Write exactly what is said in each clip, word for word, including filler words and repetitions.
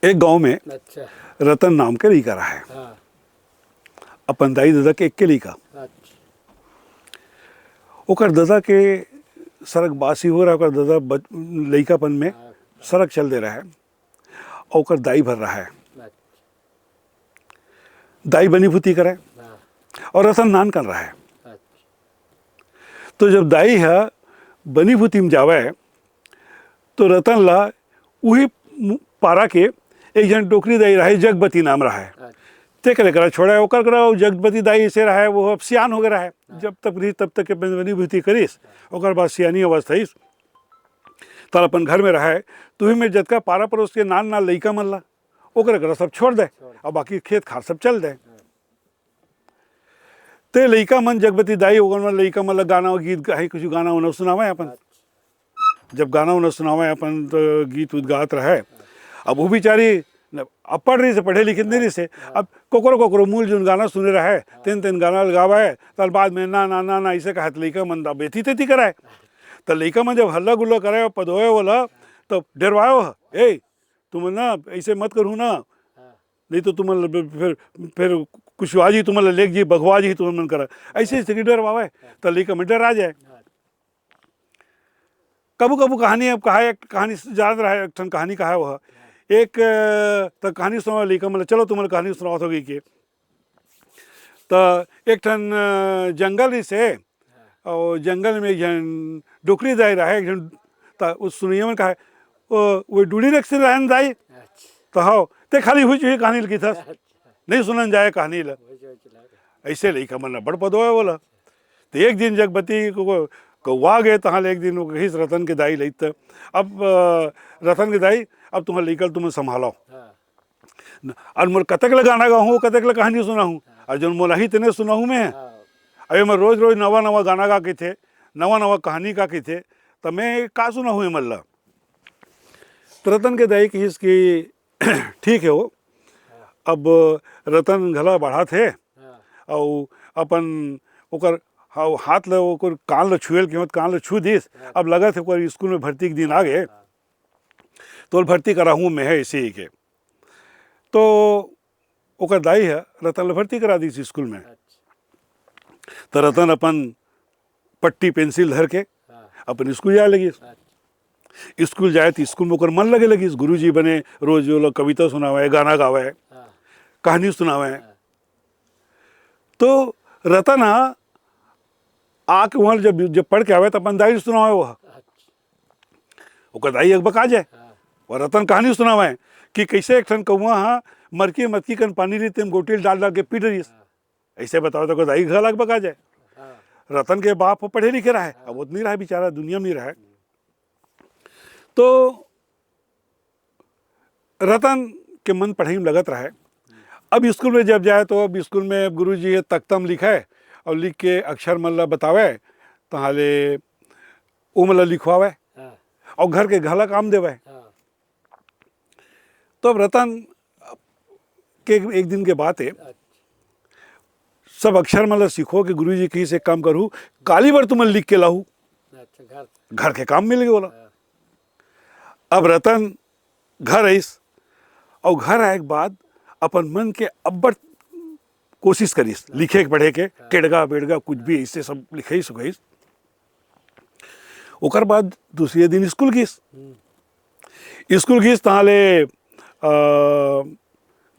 एक गांव में अच्छा। रतन नाम के लइका रहे। हाँ। अपन दाई ददा के एक के लइका। अच्छा। ओकर ददा के सरग बासी हो रहा, ओकर ददा बच-, लइकापन में हाँ। सरग चल दे रहा है, और ओकर दाई भर रहा है। अच्छा। दाई बनी भूती करे हाँ। और रतन नान कन रहा है। अच्छा। तो जब दाई ह बनी भूती में जावे, तो रतन ला उही मु-, पारा के एक झन डोकरी दाई रहे, जगपति नाम रहे। अच्छा। ते करे करा छोड़ा, ओकर करा, जगपति दाई से रहे, वो अब सियान हो गए रहे। हाँ। जब तक रही तब तक के बनी भूती करिस, ओकर बाद सियानी अवस्था आइस, तल अपन घर में रहे, तो उही में जतका पारा परोस के नान नान लइका मन ला, ओकर करा सब छोड़ दे, छोड़। अब बाकी खेत खार सब चल दे। हाँ। ते लइका मन जगपति दाई ओकर मन लइका मन ला गाना गीत कहीं कुछ गाना उना सुनावे अपन। अच्छा। जब गाना उना सुनावे अपन तो गीत उत गात रहे। अब वो बेचारी न, अब पढ़ रही से, पढ़े लिखे नहीं रही से, हाँ। अब कोकरो कोकरो मूल जोन गाना सुने रहे, हाँ। तेन तेन गाना लगावे, तल बाद में ना, ना, ना, ना, इसे कहत लइका मन दा बेटी तेती कराए। तो लइका मन जब हल्ला गुल्ला करे, पदोए वाला, तो डरवायो ह, "ए, तुम ना ऐसे मत करू ना, हाँ। नहीं तो तुम ल-, फिर, फिर कुछ आज ही तुम ल-, लेग जी, बघवा जी तुम मन करा।" ऐसे ऐसे कि डरवावे, हाँ। तो लइका मन डरा जाए। हाँ। कभू कभू कहानी, अब कहा, एक कहानी जानत रहा, एक ठन कहानी कहा वो, एक, अ, त कहानी सुनावे लइका मन ल, "चलो तुम ल कहानी सुनावत हो गई के।" त एक ठन, अ, जंगल रहिस हे, और जंगल में एक झन डोकरी दाई रहे, एक झन, त उस सुनइया मन कहा, "ओ, वो डूड़ी रख से रहन दाई?" अच्छा। त हव, ते खाली हुई चुकी कहानी लिखी थस। अच्छा। नहीं सुनन जाए कहानी ल। वही जो चिल्ला रहे। ऐसे लइका मन बड़ पदो है बोला। तो एक दिन जगपति को कौवा गए, तहाँ ले एक दिन वो कहिस रतन के दाई लइत। अब, अ, रतन के दाई, "अब तुम्हारे लइका ल तुम संभालो।" हाँ। न-, और मोर कतक ले गाना गाहूँ, कतक ले कहानी सुनाहूँ। हाँ। और जोन मोला ही तेने सुनाहूँ मैं। हाँ। अब ये मैं रोज रोज नवा नवा गाना गा कहिथे, नवा नवा कहानी का कहिथे, त मैं का सुनाहूँ ये मन ला? त रतन के दाई कहिस कि ठीक है वो, हाँ। अब रतन घला बढ़त हे, हाँ। अउ अपन ओकर हा-, हाथ ल, ओकर कान ल छुएल के होत, कान ल छू दिस। हाँ। अब लगत हे ओकर स्कूल में भर्ती के दिन आ गे, हाँ। तो भर्ती कराहूँ मैं है इसी के। तो ओकर दाई ह रतन ल भर्ती करा दिस स्कूल में। अच्छा। त रतन अपन पट्टी पेंसिल धर के हाँ। अपन स्कूल जाए लगिस। अच्छा। स्कूल जाए त स्कूल में ओकर मन लगे लगिस, गुरुजी बने, रोज ओला कविता सुनावे, गाना गावे, हाँ। कहानी सुनावे। हाँ। तो रतन ह आके वहाँ जब, जब पढ़ के आवे त अपन दाई ल सुनावे वो। अच्छा। ओकर दाई अकबका जाए। हाँ। और रतन कहानी सुनावे कि कैसे एक ठन कौवा ह मरकी मतकी कन पानी रही, तेम गोटी ल डाल डाल के पीट रहिस। हाँ। ऐसे बताओ तो ओकर दाई घला अकबका जाए। हाँ। रतन के बाप ह पढ़े लिखे रहे, हाँ। अब ओतनी रहे बेचारा, दुनिया में नहीं रहे। तो रतन के मन पढ़ाई में लगत रहे। अब स्कूल में जब जाए तो अब स्कूल में गुरुजी ह तख्ता में लिखे और लिख के अक्षर मन ला बतावे, तहाँ ले ओ मन ला लिखवावे हाँ। और घर के घला काम देवे। हाँ। तो अब रतन के एक दिन के बात है, अच्छा। सब अक्षर मन ला सीखो कि गुरुजी कहिस एक काम करू, काली बर तुमन लिख के लाहू, अच्छा, घर। घर के काम मिल गए बोला। हाँ। अब रतन घर आइस, और घर आए के बाद अपन मन के अब्बड़ कोशिश करिस, लिखे के पढ़े के, हाँ। टेड़गा बेड़गा कुछ भी ऐसे सब लिखाइस उखाइस। ओकर बाद दूसरे दिन स्कूल गिस। हम्म। स्कूल गिस, तहाँ ले, अ,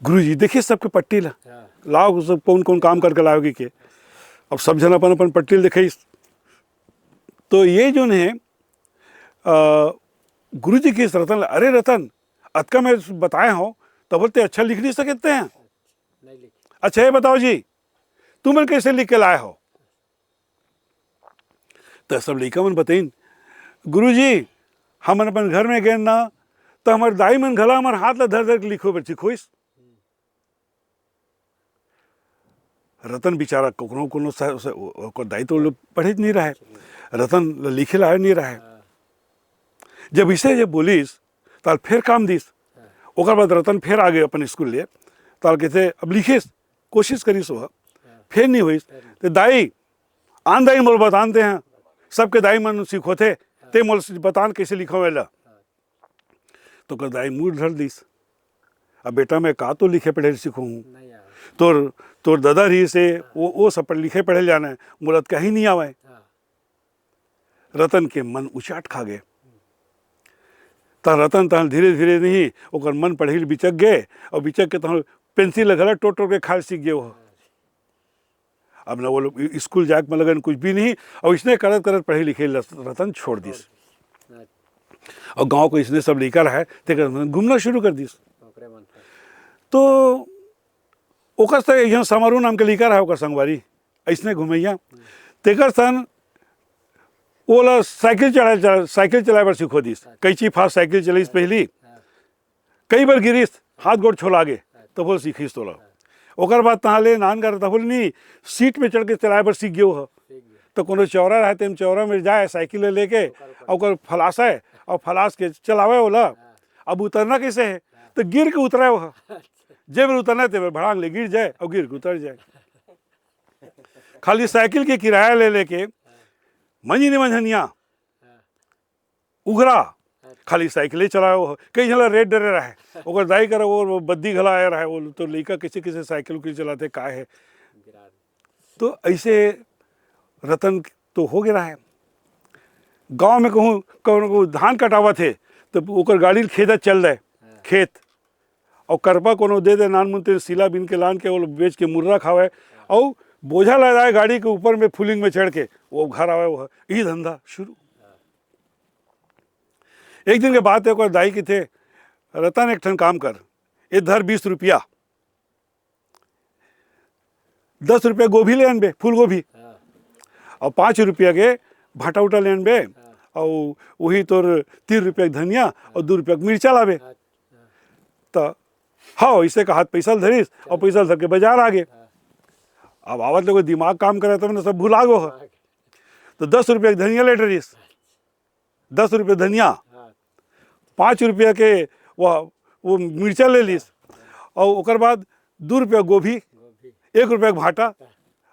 गुरुजी देखिस सबके पट्टी ला। हाँ। लाओ, सब कौन कौन काम करके लाओगी के। अब सब झन अपन अपन पट्टी ल दिखाइस। तो ये जोन है, अ, गुरुजी कहिस रतन ला, "अरे रतन, अतका मैं बताए हूँ, तब ते अच्छा लिख नहीं सकते हैं। नहीं लिखे। अच्छा, ये बताओ जी, तुमन कैसे लिख के लाए हो?" त सब लइका मन बतइन, "गुरुजी, हमन अपन घर में गेन ना, त हमर दाई मन घला हमर हाथ ला धर धर के लिखो बर सिखोइस।" रतन बेचारा कोनो कोनो स-, स-, ओ-, ओकर दाई तो पढ़े नहीं रहे, रतन ल लिखे ला नहीं रहे। जब इसे जब बोलिस, ताल फेर काम दिस। ओकर बाद रतन फेर आ गए अपन स्कूल ले, ताल कहते, अब लिखिस, कोशिश करिस वह, फेर नहीं होइस। ते दाई, आन दाई मोल बतान ते हैं, सबके दाई मन सिखोथे, ते मोल बतान कैसे लिखो वेला। तो ओकर दाई मूड़ धर दिस। अब बेटा, मैं का तो लिखे पढ़े सीखूँ? नहीं आवे। तोर, तोर ददा रहिस हे, वो, वो सब पढ़, लिखे पढ़े जाने, मोला तो कहीं नहीं आवे। हाँ। रतन के मन उचाट खा गे। त रतन तहन धीरे-धीरे नहीं, ओकर मन पढ़े ल बिचक गे, अउ बिचक के तहन पेंसिल ल घला टोट-टोट के खाए सीख गे ओह। अब न वो लोग इ-, स्कूल जाए के मन लगन कुछ भी नहीं, अउ इसने करत-करत पढ़े लिखे ल रतन छोड़ दिस। अउ गाँव के इसने सब लइका रहय, तेकर मन घूमना शुरू कर दिस। ओकरे मन से। तो ओकर से एक झन समारू नाम के लइका रहय, ओकर संगवारी, अइसने घुमइया। तेकर सन ओला साइकिल चलाए, चला-, साइकिल चलाए बर सिखो दिस। कैची फास साइकिल चलाइस पहिली। हाँ। कई बार गिरिस, हाथ गोड़ छोला गे, तब ओला सीखिस तोला। ओकर बाद तहाँ ले नान कर तब ले नी, सीट में चढ़ के चलाए बर सीख गे ओह। सीख गे। तो कोनो चौरा रहय, तेम चौरा में जाए साइकिल ले लेके, ओकर, ओकर। अउ ओकर फलासय, अउ फलास के चलावे ओला। हाँ। अब उतरना कैसे हे? हाँ। तो गिर के उतरे ओह। अच्छा। जे बेर उतरना हे, ते बेर भड़ांग ले गिर जाए अउ गिर के उतर जाए। खाली साइकिल के किराया ले लेके मंझी ने मंझनिया उघरा, खाली साइकिले चलाए ओह। कई झन ला रेड डरे रहय, ओकर दाई करा वो बद्दी घला आए रहय, वो तो लइका कैसे कैसे साइकिल उकिल चलाथे, का हे। तो ऐसे रतन तो हो गे रहय। गाँव में कहूँ, कहूँ, कहूँ धान कटावत हे, तो ओकर गाड़ी ल खेत चल दे, खेत। अउ करपा कोनो दे दे, नानमुन तेन सीला बीन के लान के, वो बेच के मुर्रा खावे, अउ बोझा लदाए गाड़ी के ऊपर में फुलिंग में चढ़ के वो घर आवे, वो यही धंधा शुरू। एक दिन के बात हे, ओकर दाई कहिथे, "रतन, एक ठन काम कर, ए धर बीस रुपया, दस रुपया गोभी ले आनबे, फूल गोभी, हाँ। अउ पाँच रुपया के भाटा उटा ले आनबे, हाँ। अउ वही तोर तीन रुपया के धनिया अउ दू रुपया के मिर्चा लाबे।" हाँ, हाँ। त हाँ, इसे कहत पैसा ल धरिस अउ पैसा ल धर के बाजार आ गे। हाँ। अब आवत ले कोई दिमाग काम करे तब न सब भुला गो ह। हाँ। तो दस रुपया के धनिया ले डरिस, दस रुपया धनिया, हाँ। पाँच रुपया के वो, वो मिर्चा ले लिस, हाँ। अउ ओकर बाद दू रुपया गोभी, गोभी। एक रुपया के भाटा। हाँ।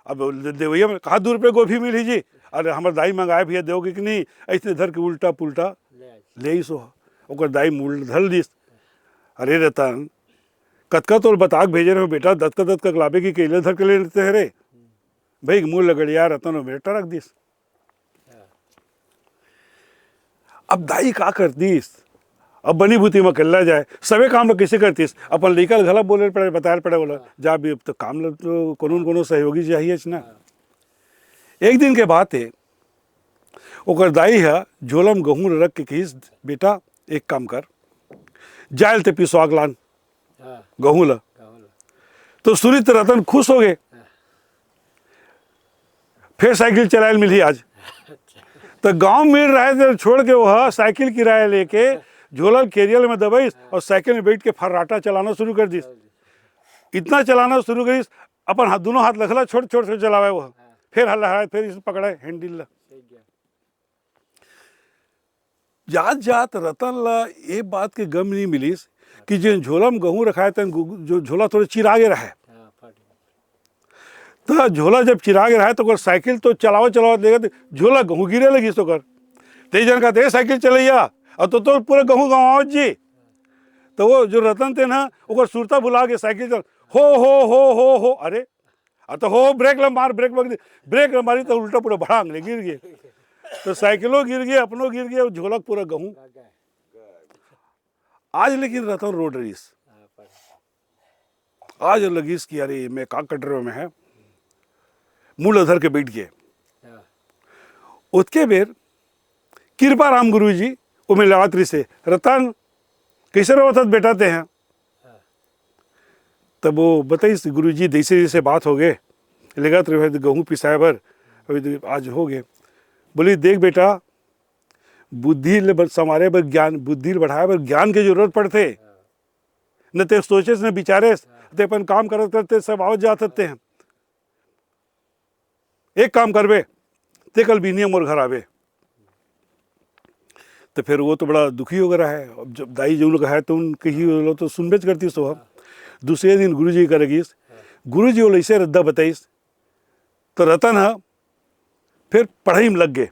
अब दे-, देवैया में कहा दू रुपया गोभी मिली जी, अरे हमर दाई मंगाए भैया, देवगे कि नहीं, ऐसने धर के उल्टा पुल्टा ले आइस। ले आइस ओह। ओकर दाई मुड़ धर लिस। अरे रतन, कतका तोर बता के भेजे रहे बेटा, दतका दतका के लाबे कि केले धर के ले लेते हैं रे। भाई मुड़ लगड़िया रतन वो बेटा रख दिस। अब दाई का करतिस? अब बनी भूती म कल्ला जाए, सबे काम ल कइसे करतिस? अपन लइका ल घला बोले ल पड़े, बताए ल पड़े ओला, जा भी, अब तो काम ल तो कोनो न कोनो सहयोगी चाहिएच ना। एक दिन के बात हे, ओकर दाई ह झोला म गहूँ ल रख के कहिस, "बेटा, एक काम कर, जाए ल ते पिसवा के लान।" हाँ। गहूँ ल। गहूँ ल। तो सुनित रतन खुश हो गे। हाँ। फेर साइकिल चलाए ल मिलही आज। त गाँव में रहे ते छोड़ के वो साइकिल किराया लेके झोला ल केरियल में दबाइस अउ साइकिल में बैठ के फर्राटा चलाना शुरू कर दिस। इतना चलाना शुरू करिस, अपन हाथ, दोनों हाथ लखला छोड़ छोड़ के चलावे वो। हाँ। फेर हल्ला हराए, फेर इसे पकड़े हैंडल ला। ठीक है। जात जात रतन ला ये बात के गम नहीं मिलिस कि जेन झोला में गहूँ रखाए तेन गु-, जो झोला थोड़ा चिरा गे रहे। हाँ, फट। तो झोला जब चिरा गे रहे तो ओकर साइकिल तो चलावत चलावत लेगे तो झोला गहूँ गिरे लगिस ओकर। ते जन कहते, "ए साइकिल चलैया, अब तो, तो पूरा गहूँ गंवावत जी।" तो वो जो रतन तेन ह ओकर सुरता भुला के साइकिल चल, "हो, हो, हो, हो, हो।" अरे, आ तो हो, ब्रेक ल मार, ब्रेक लग, ब्रेक ल मारी तो उल्टा पूरा भड़ांग ले गिर गे। तो साइकिलो गिर गे, अपनो गिर गे, अउ झोला पूरा गहूँ। आज लेकिन रतन रो डरिस। आज लगिस कि अरे, मैं का कटरे में है, मुड़ ल धर के बैठ गे। हाँ। ओतके बेर कृपा राम गुरुजी ओमे लेगत रहिस हे, "रतन, कइसे रोवत हस बेटा तें ह?" हाँ। तब वो बताइस, "गुरुजी, जइसे जइसे बात हो गे, लेगत रहे गहूँ पिसाए बर, अभी तो आज हो गे।" बोलिस, "देख बेटा, बुद्धि ले बर-, संवारे बर ज्ञान, बुद्धि ल बढ़ाए बर ज्ञान के जरूरत पड़थे। हाँ। न ते सोचेस, न बिचारेस, हाँ। ते अपन काम करत करत सब आवत जात हस तें ह।" एक काम करबे, ते कल बिहनिया मोर घर आबे। तो फिर वो तो बड़ा दुखी हो गया है। अब जब दाई जौन कहा है तो उन कही वो तो सुनबेच करतिस तो हम। दूसरे दिन गुरुजी करा गिस, गुरुजी वो ऐसे रद्दा बताइस, तो रतन ह फिर पढ़ाई में लग गए।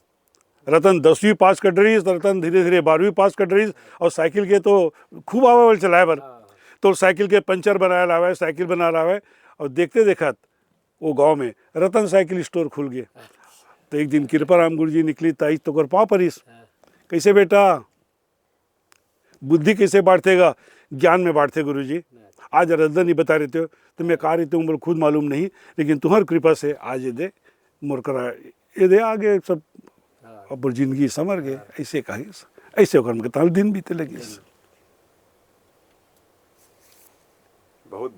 रतन दसवीं पास कर रहिस, रतन धीरे धीरे बारहवीं पास कर रहिस, और साइकिल के तो खूब आवे वाले चलाए बर। हाँ। तोर साइकिल के पंचर बनाए लावे, साइकिल बना लावे, और देखते देखत वो गांव में रतन साइकिल स्टोर खुल गए। तो एक दिन कृपाराम गुरुजी निकली, ताई तो कर पाँव परिस। "कैसे बेटा?" बुद्धि कैसे बांटतेगा? ज्ञान में बांटते गुरुजी। आज रद्दा नहीं बता रहे थे, तो मैं कहा रही हूँ, बोल, खुद मालूम नहीं, लेकिन तुम्हारी कृपा से आज ये दे मोर करा, ये दे आगे सब अपन जिंदगी संवर गए। ऐसे कहा, ऐसे ओकर में कितना दिन बीते लगे। बहुत